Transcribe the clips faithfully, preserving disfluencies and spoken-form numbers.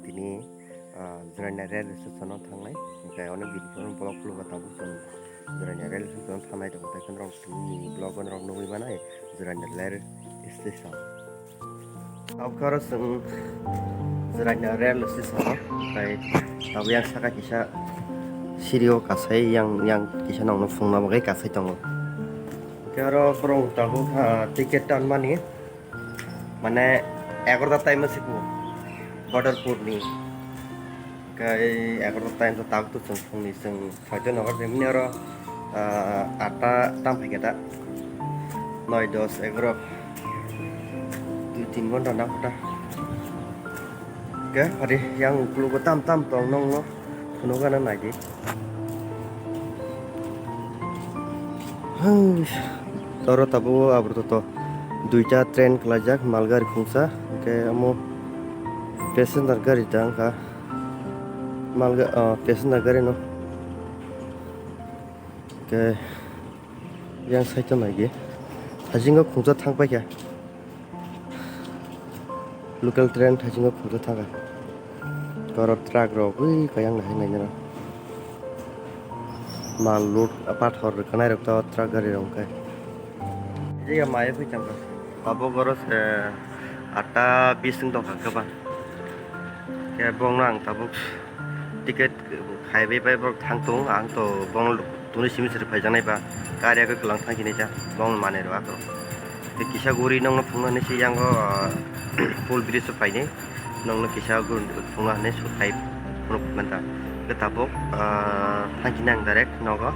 Tini, ah, Jirania rail station o thangnai, hwnkhe ani video no block khulukgo tabuk chwng Jirania rail station o thangnai tongo, tei norok tini vlog o norok nugwi manai Jirania rail station. Tabuk oro chwng Jirania rail station o, tei tabuk yang saka kisa siri o kasai yang, yang kisa nokno phunukna bagwi kasai tongo. Hwnkhe oro borok tabuk, ah, ticket tanmani. Mane egaroh ta time o siku Badarpur ni. Kai egaroh ta time to tabuk to chwng phungni chwng soito nogo rimni oro, ah, atta tam phaikha da. Noi, dos, egaroh. Dui tin ghonta nang kha da. Ke hari yang ukulugo tam tam tong nong no. Phunukgana naidi. Hai, oro tabuk abrototo duita train kwlaijak, malgari khungsa, hwnkhe omo passenger gari da wngkha, malga-, ah, passenger gari no. Hwnkhe yang side o naidi, hasingo khungsa thang paikha. Local train thaisingo khungsa thangkha. Oro truck rok ui kayang nahai nainai rok. Mal load pathor rwkhanai rok to truck gari rok hwnkhe. Jega maya phi tangkha. Tabuk oro se atta bising tongkha khe ba. Khe bongno ang tabuk ticket khaibai bai borok thang tongo, ang to bongno tuni simi siri phaijaknai ba, gari agwi kwlang thang sinai ta, bongno manwi rw ako. Tei kisa guri nokno phunuknani se yango, ah, full bridge o phainai, nokno kisa guri phunukna hinwi sukhai phunuk manta. Khe tabuk, ah, thang sinai ang direct nogo.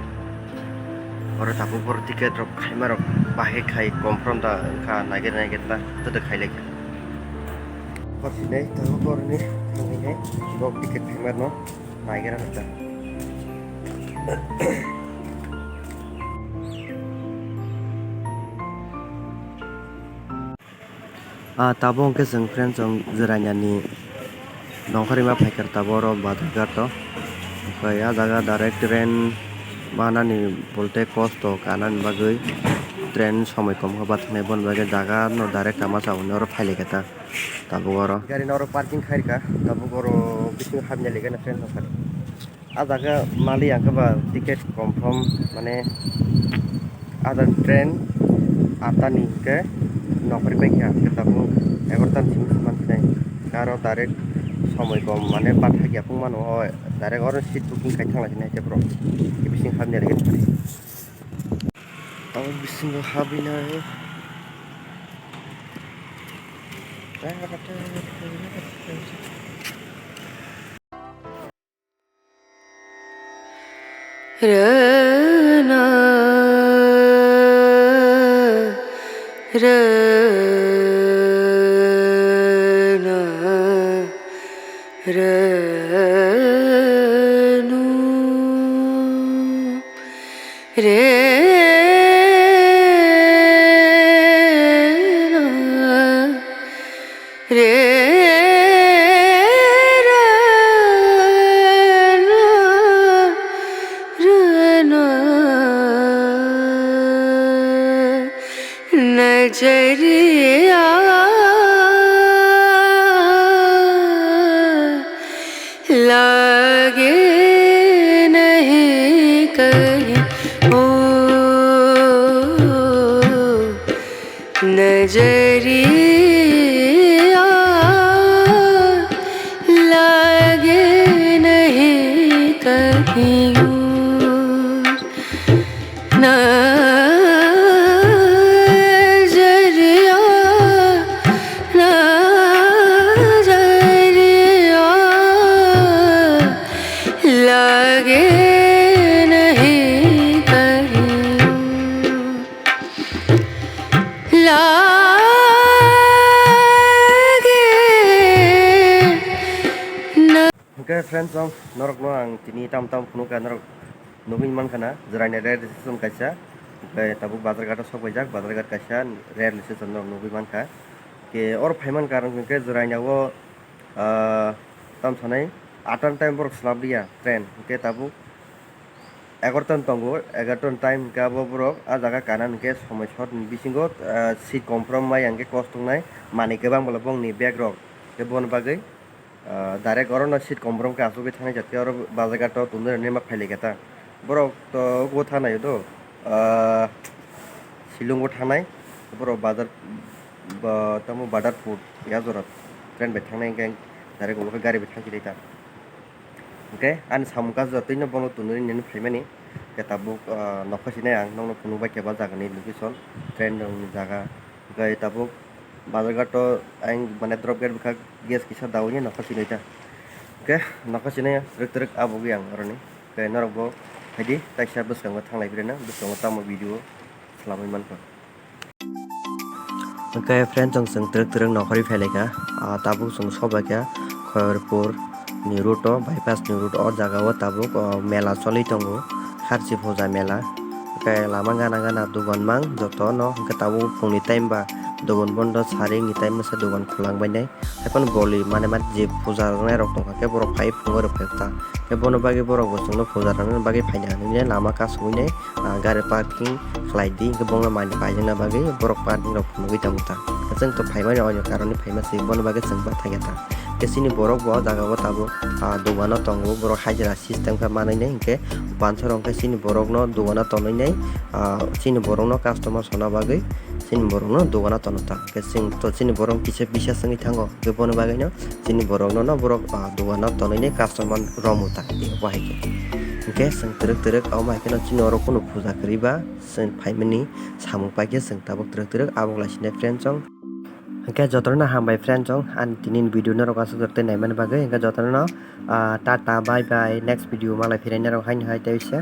Oro tabuk borok ticket rok khaima rok bahai khai confirm da wngkha, naiger naiger da, tei khai lai kha. Hor sinai tabuk borokni thangwi nai borok ticket khaima rokno. Naigra nukha. Ah, tabuk hwnkhe chwng friends chwng Jiraniani nongkhorima phaikar tabuk oro Badaghat o. Okai ah jaga direct train manani bolte kosto kanani bagwi train somoi kom khe bathaknai, boni bagwi jaga no direct ama chawni oro phailaikha ta tabuk oro. Gari no oro parking khairikha tabuk oro bisingo habna lekha friends rok. Ah jaga mali ang khe ba ticket confirm, mane ah jaga train atta ni hwnkhe nongkhorwi bai kha, hwnkhe tabuk egaroh ta ni simi se man sinai. Aro direct somoi kom, mane bathakya phung mano, o direct oro seat booking khai thang lai sinai, hwnkhe borok bising habna rwgwi. Tabuk bisingo habwi nai. Rana, rana, ranu, rena. Re, ra, na, ra, na. Najariya lage nahi kahin. O, नजरिया लागे नहीं कहीं और। नजरिया, नजरिया लागे नहीं कहीं। Lage na. Hwnkhe friends, norokno ang tini tamo tamo phunukha, norok nugwi mankha na, Jirania rail station kaisa, hwnkhe tabuk Bazarghat o sokbaijak, Bazarghat kaisa rail station norok nugwi mankha. Hwnkhe oro phaiman karon hwnkhe Jirania o, ah, tamo sanai, atta ni time borok swlap liya train, hwnkhe tabuk egaroh ta ni tongo, egaroh ta ni time hwnkhe abo borok ah jaga kana hwnkhe somoi short ni bisingo, ah, seat confirm maya hwnkhe kostongnai manwi kwbang bwla bongni bag rok, tei boni bagwi Ah, direct oro no seat confirm khe asugwi thangnai, jatwi oro bazar ghat o tundwi rwni ma phailai kha ta. Borok to ugo thangnai do, ah, Shillong o thangnai, borok bazar ba tamo Badarpur ya jora train bai thangnai, hwnkhe direct ulo khe gari bai thangkhe ta. Hwnkhe ani samung kaisa jotoi no bono tundwi nini phaimani, hwnkhe tabuk, ah, nokha sinai ang nokno phunukbai khe ba jagani location, train rokni jaga, hwnkhe tabuk bazar ghat o ang mane drop gate bwkha gas kisa dawi ni nokha sinai ta. Hwnkhe nokha sinai twrwk twrwk abugwi ang oroni. Hwnkhe norok bo phaidi, taisa bwskango thanglai phireno, bwskango tamo video swlamwi mankha. Hwnkhe friend, chwng, chwng twrwk twrwk nokhorwi phailaikha. Ah, tabuk chwng sobaikha Khairpur ni route o, bypass ni route o, o jaga o tabuk, oh, mela choli tongo, Kharchi puja mela. Hwnkhe lama gana gana dogan mang jotono, hwnkhe tabuk phungni time ba dogan bondo, saringni time se dogan khulangbainai. Haikhe boli mane ma je puja rwknai rok tongkha khe borok phai phungo rwphai ta. Khe bono bagwi borok bo chwngno puja rwna bagwi phaina hinwi lama kasugwi nai, ah, gari parking khlai di, hwnkhe bono manwi paijakna bagwi borok parking rok phunugwi tongo ta. Khe chwng to phaimani oinw karoni phaima se bono bagwi chwng bwthai kha ta. Khe chini borok bo o jaga o tabuk, ah, dogano tongo, borok hajira system khe manwi nai, hwnkhe bansa rok khe chini borokno dogano tonwi nai, ah, chini borokno customer sona bagwi chini borokno dogano tono ta. Khe chwng to chini borok kisa bisa swngwi thango, khe bono bagwino chini borokno no borok, ah, dogano tonwi nai customer romu ta tei obo hai khe. Hwnkhe chwng twrwk twrwk omo hai kheno chini oro kunu puja kwrwi ba chwng phaimani samung pai khe chwng tabuk twrwk twrwk abo lai sini friend chong. Hwnkhe jotono hambai friend chong ani tini video norok aswk tei naimani bagwi, hwnkhe jotono, ah, tata bye bye, next video malai phirai norok haino hai tei se.